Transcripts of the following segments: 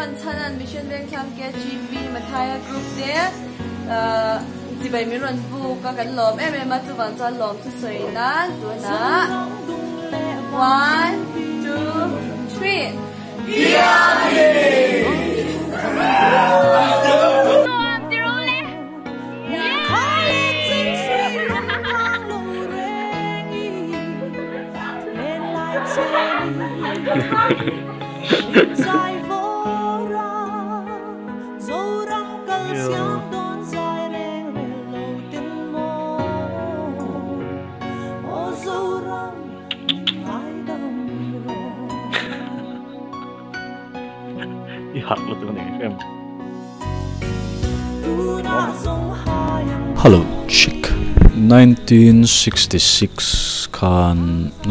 John Chhanan Mission Vengthlang KGP Mathaia Group te chibai min rawn buk a kan lawm em em a chuvang chuan lawm chu sawi nan tunah one two three. I harh lutuk a ni em. Hello chick. 1966 khan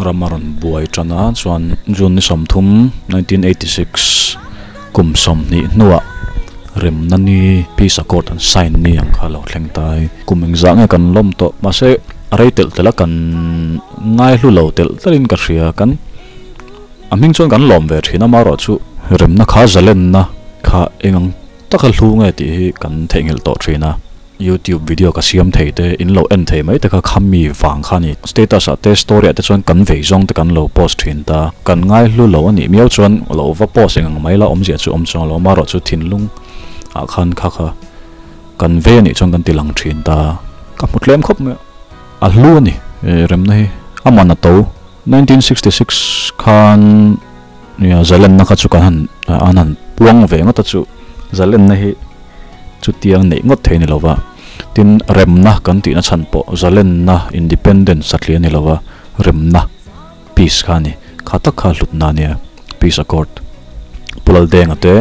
ram a rawn buai tan a chuan June ni 30 1986 kum 20 hnuah remna ni peace accord an sign ni ang kha lo thleng ta a kum engzah nge kan lawm tawh mahse a rei telh telh a kan ngai hlu lo telh telh in ka hria kan A hming chuan kan lawm ve thin a, amaherawhchu remna kha zalenna kha eng ang taka hlu nge tih hi kan theihnghilh tawh thin a. YouTube video ka siam thei te, in lo en thei mai te kha khami vang kha a ni. Status ah te, story ah te chuan kan vei zawng te kan lo post thin ta. Kan ngai hlu lo a nih miau chuan lo va post eng ang mai la awmzia chu awm chuang lo, amaherawhchu thinlung ah khan kha kha kan vei a nih chuan kan ti lang thin ta. Ka hmu tlem khawp mai a, a hlu a ni remna hi, a man a to. 1966 khan nia zalenna kha chu kan han an han puang ve ngawt a chu zalenna hi chutiang neih ngawt thei a ni lo va, tin remna kan tihna chhan pawh zalenna independence satliah a ni lo va, remna peace kha a ni, kha tak kha hlutna a nia peace accord Pu Laldenga te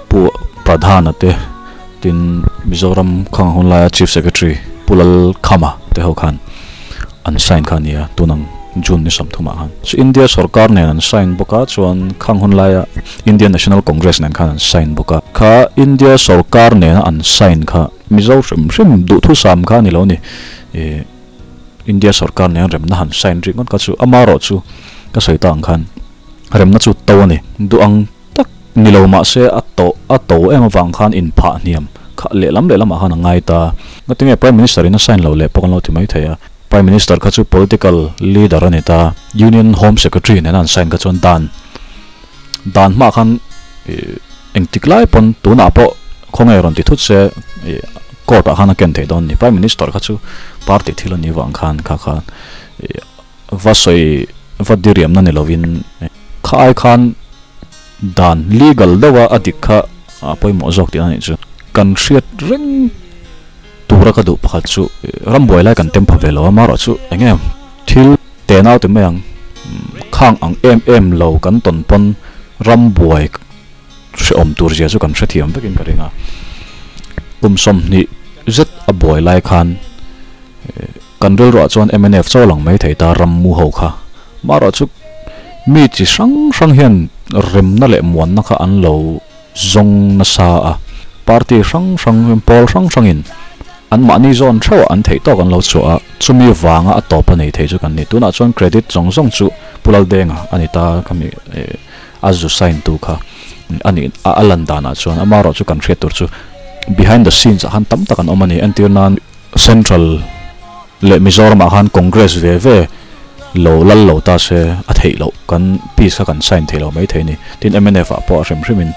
Pu Pradhana te tin Mizoram khang hun laia Chief Secretary Pu Lalkhama te ho khan. An sign kha a ni a, tun ang June ni 30 ah khan. Chu India sorkar nen an sign bawk a, chuan khang hun laia Indian National Congress nen khan an sign bawk a. Kha India sorkar nena an sign kha Mizo hrim hrim duhthusam kha a ni lo ni. Ih India sorkar nen remna han sign rik ngawt kha chu amaherawh chu ka sawi ta ang khan remna chu to a ni. Duh ang tak ni lo mah se a to a to em avang khan inphah hniam kha lehlam lehlam ah khan a ngai ta. Ngatinge Prime Minister in a sign lo leh pawh kan lo ti mai thei a. Prime Minister kha chu political leader a ni ta. Union Home Secretary nena an sign kha chuan dan dan hmaah khan ih engtik lai pawn tunah pawh khawnge rawn ti thut se ih court ah khan a ken theih dawn a ni. Prime Minister kha chu party thil a nih vang khan kha kha ih va sawi va diriamna ni lovin kha ai khan dan legal deuha a dik kha a pawimawh zawk tihna nih chu. Kan hriat reng tura ka duh pakhat chu rambuai lai kan tem pha ve lo a, amaherawh chu eng nge thil te nau ti mai ang khang ang em em lo kan tawn pawn rambuai hrehawm tur zia chu kan hrethiam vekin ka ring a. Kum 20 zet a buai lai khan Kan rilruah chuan mnf chaw lang mai thei ta ram mu ho kha. Marawh chu mi chi hrang hrang hian remna leh muanna kha an lo zawng nasa a. Party hrang hrang, pawl hrang hrangin anmahni zawn theuhah an theih tawk an lo chhuah a, chumi vanga a tawp a nei thei chu kan ni. Tunah chuan credit zawng zawng chu Pu Laldenga a ni ta, khami a zu sign tu kha a nih a lan danah chuan amaherawh chu kan hriat tur chu behind the scenes ah khan tam tak an awm a ni. Entir nan. Central leh Mizoram ah khan Congress ve ve lo lal lo ta se a theih loh kan peace kha kan sign thei lo mai thei a ni. Tin mnf ah pawh a hrim hrim in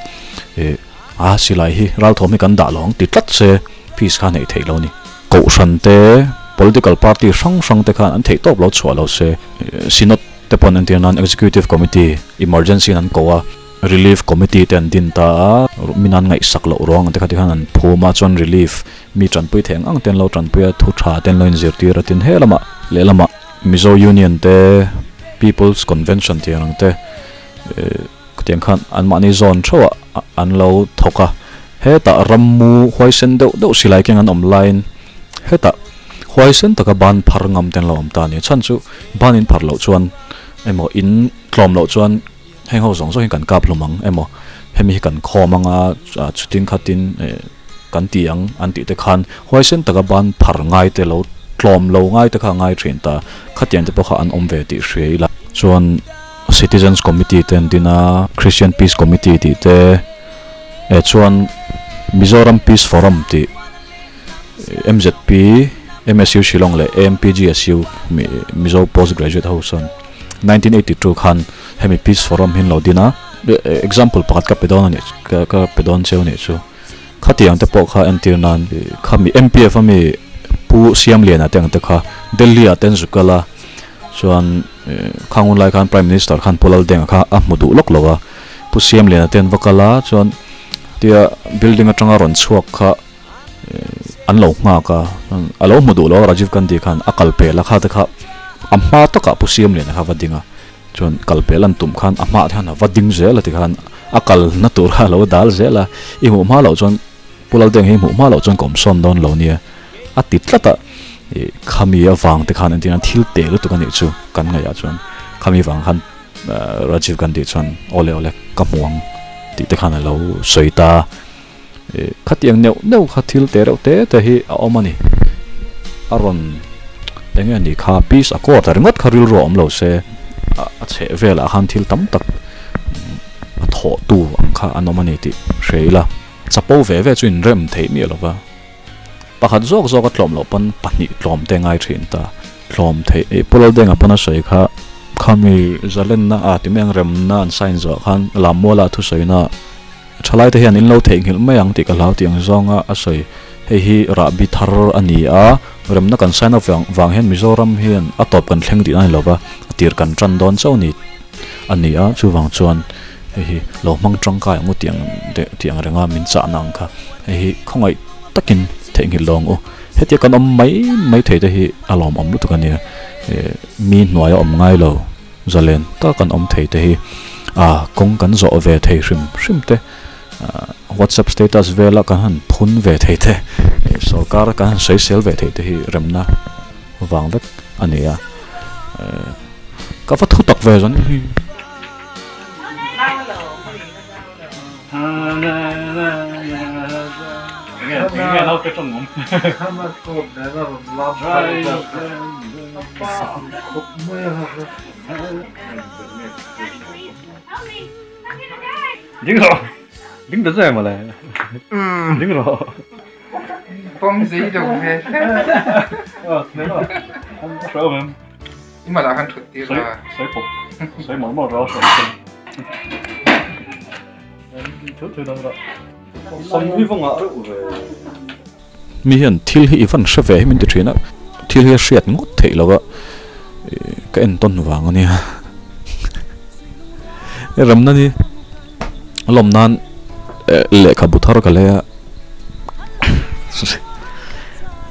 ih a silai hi ralthawm hi kan dah lo ang ti tlat se peace kha neih theih lo a ni. Kohhran te political party hrang hrang te khan an theih tawp lo chhuah lo se Synod te pawn entir nan Executive Committee emergency in an ko a. Relief Committee te an din ta a, min an ngaihsak loh ruang ang te kha tikhan an phum a, chuan relief mi tanpui thei ang ang te an lo tanpui a, thu tha te an lo inzirtir a, tin he lamah lehlamah Mizo Union te, People's Convention tih ang te khatiang khan anmahni zawn theuh ah an lo thawk a, hetah rammu huaisen deuh deuh silai keng an awm laiin hetah huaisen taka ban phar ngam te an lo awm ta a ni, chhan chu ban in phar loh chuan emaw in tlawm loh chuan. Heng ho zawng zawng hi kan kap hlum ang emaw, hemi hi kan khawm ang a, chutin khatin kan ti ang an tih te khan huaisen taka ban phar ngai te lo tlawm lo ngai te kha a ngai thin ta. Khatiang te pawh kha an awm ve tih hria ila. Chuan Citizens Committee te an din a, Christian Peace Committee tih te, E chuan Mizoram Peace Forum tih MZP, MSU Shillong leh AMPGSU Mizo Post Graduate ho sawn 1982 khan hemi Peace Forum hi an lo din a. Example pakhat ka pe dawn a nih ka pe dawn cheu a nih chu. Khatiang te pawh kha entir nan khami MPF a mi Pu Siamliana te ang te kha Delhi ah te an zu kal a, chuan khang hun lai khan Prime Minister khan Pu Laldenga kha a hmu duh lawk lo a, Pu Siamliana te an va kal a, chuan tia building atanga rawn chhuak kha an lo nghak a, a lo hmu duh lo a Rajiv Gandhi khan a kal pel a, kha te kha a hma takah Pu Siamliana kha va ding a. Chuan kal pel an tum khan a hmaah te khan a va ding zel a tikhan a kal na tur kha a lo dal zel a, i hmuh hma loh chuan Pu Laldeng hi hmuh hma loh chuan ka awm sawn dawn lo nia a ti tlat a, ih khami avang te khan entir nan thil teh lutuk a nih chu kan ngaihah chuan khami vang khan Rajiv Gandhi chuan awle awle ka hmu ang tih te khan a lo sawi ta a, ih khatiang neuh neuh kha thil teh reuh te te hi a awm a ni, a rawn eng nge ni kha peace accord a ringawt kha rilru a awm lo se a chheh velah khan thil tam tak a thawh tu ang kha an awm a ni tih hre ila chapo ve ve chu inrem theih miah lo va pakhat zawk zawk a tlawm loh pawn pahnih tlawm te ngai thin ta tlawm theih ih Pu Laldenga pawn a sawi kha khami zalenna a ti mai ang remna an sign zawh khan Lammuala thusawina. Thalaite hian in lo theihnghilh mai ang tih ka hlau tih ang zawnga a sawi. Hei hi rahbi thar a ni a, remna kan sign up vang hian Mizoram hian a tawp kan thleng tihna a ni lova, a tir kan tan dawn chauh ni a ni a, chuvang chuan hei hi lo hmang tangkai ang u tih ang tih ang renga min chahna ang kha hei hi khawngaih takin theihnghilh lo ang u. Hetia kan awm mai mai thei te hi a lawmawm lutuk a nia, mi hnuaia awm ngai lo. Zalen tak kan awm thei te hi a kawng kan zawh ve thei hrim hrim te WhatsApp status vela kan han phun ve thei te sorkar kan han sawisel ve thei te hi remna vang vek a ni a ka va thu tak ve zawng hi. Ding rawh ding ta zai mawle ding rawh pawm zei lo ve i malah khan thut tir la sawi pawp sawi mawlh mawlh rawh sawi thut thut ang rawh sam hi va ngah reuh ve Mi hian thil hi i van hre ve hi min ti thin a, thil hi a hriat ngawt theih lo a, ka entawn vang a nia. Remna ni lawm nan lehkhabu thar ka lei a,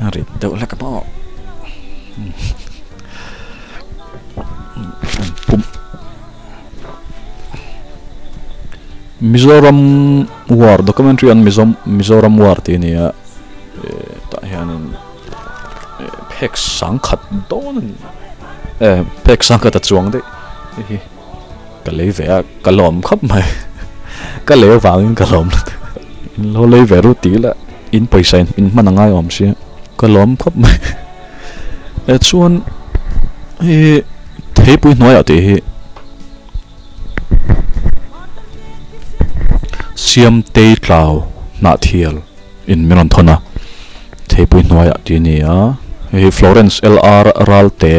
a rit deuh hlek maw. Mizoram War documentary an Mizo Mizoram War tih a ni a tah hianin phek sangkhat dawn a ni e phek sangkhat a chuang daih hei hi ka lei ve a ka lawm khawp mai ka lei avangin ka lawm in lo lei ve ru tih ila in pawisa in hman a ngai awm sia ka lawm khawp mai e chuan hei theipui hnuaiah tih hi. Siamtei tlau hnahthial in min rawn thawn a, theipui hnuaiah tih a ni a, hei hi Florence LR Ralte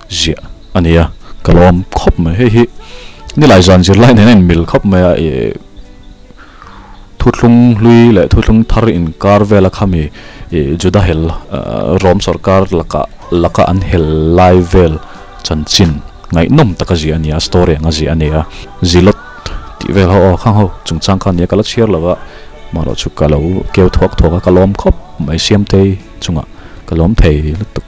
ziah a ni a, ka lawm khawp mai, hei hi nilai zan zirlai nen a inmil khawp mai a, ih thuthlung hlui leh thuthlung thar inkar vela khami ih Juda hel Rom sawrkar lakah laka an hel lai vel chanchin. Ngaihnawm taka ziah a ni a, story anga ziah a ni a, Zilot tih vel ho aw khang ho chungchang kha nia ka la chhiar lo a, amaherawh chu ka lo keu thuak thuak a, ka lawm khawp mai Siamtei chungah ka lawm thei lutuk.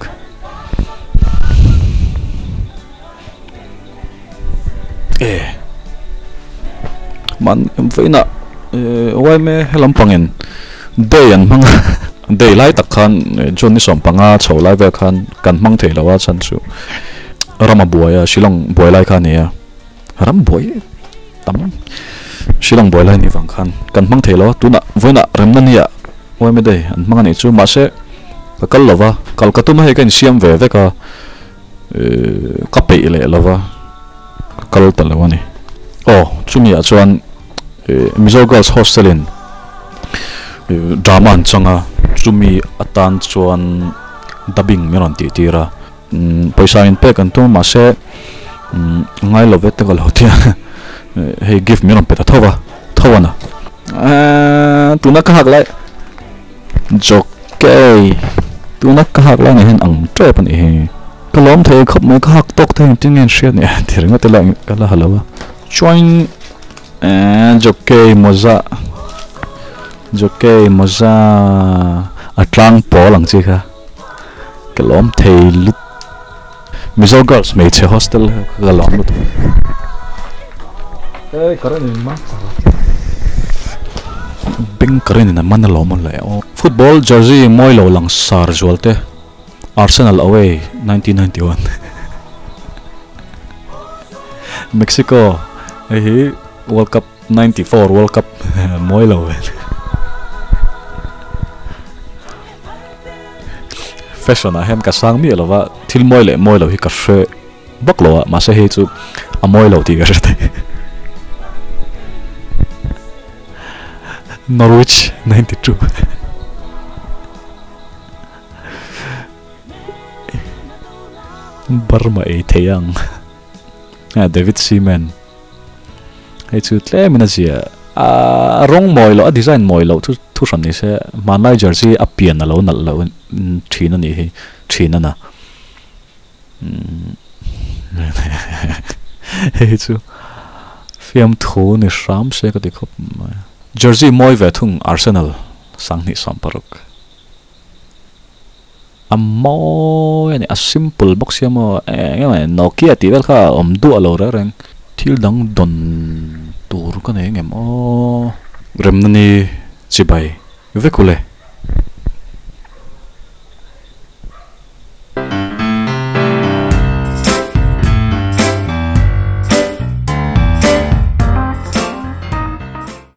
E man vawiinah yma helam pangin day an hmang a, day lai tak khan June ni sawmpanga chho lai vel khan kan hmang thei lo a chhan chu. Rama buai a, Shillong buai lai kha a ni a, ram buai tam Shillong buai lai ni vang khan kan hmang thei lo a, tunah vawiinah remna nia Yma Day an hmang a nih chu mahse ka kal lo va, kal ka tum a hei ka insiam ve vek a, ka peih leh lo va, ka kal ta lo a ni. Aw chumi ah chuan. Mizo Girls Hostel in drama an chang a chumi atan chuan dubbing min rawn tih tir a pawisa in pek an tum a mahse ngai lo ve te ka lo ti a hei gift min rawn pe ta tho va tho a na tuna ka hak lai jockey tuna ka hak lai nen hian ang tep a nih hi ka lawm thei khawp mai ka hak tawk thei engtin nge an hriat ni ti ringawt ila ka la ha lo a chuan jockey mawza jockey mawza a tlang pawl ang chi kha ka lawm thei lut Mizo girls hmeichhe hostel ka lawm lutuk. Beng current in a man alawm a le aw. Football jersey mawi lo lang sar zual te Arsenal away 1991 Mexico hei hi World Cup 94 World Cup mawi lo ve. Fashion ah hian ka sang miah lo va, thil mawi leh mawi lo hi ka hre vak lo a, mahse hei chu a mawi lo tih ka hre thei. Norwich 92 Burma ei thei ang David Seaman. Hei chu tlemin a zia a rawng mawi loh a design mawi loh chu thu hran ni se hmanlai jersey a pian a lo nalh loh thin a nih hi thin a na hei chu fiamthu ni hram se ka ti khawp mai jersey mawi ve thung Arsenal sanghnih 16. A mawi a ni, a simple bawk sia maw eng emaw Nokia tih vel kha a awm duah lo reng reng. Thil dang dawn tur ka nei ngem aw. Remna ni chibai vek u le.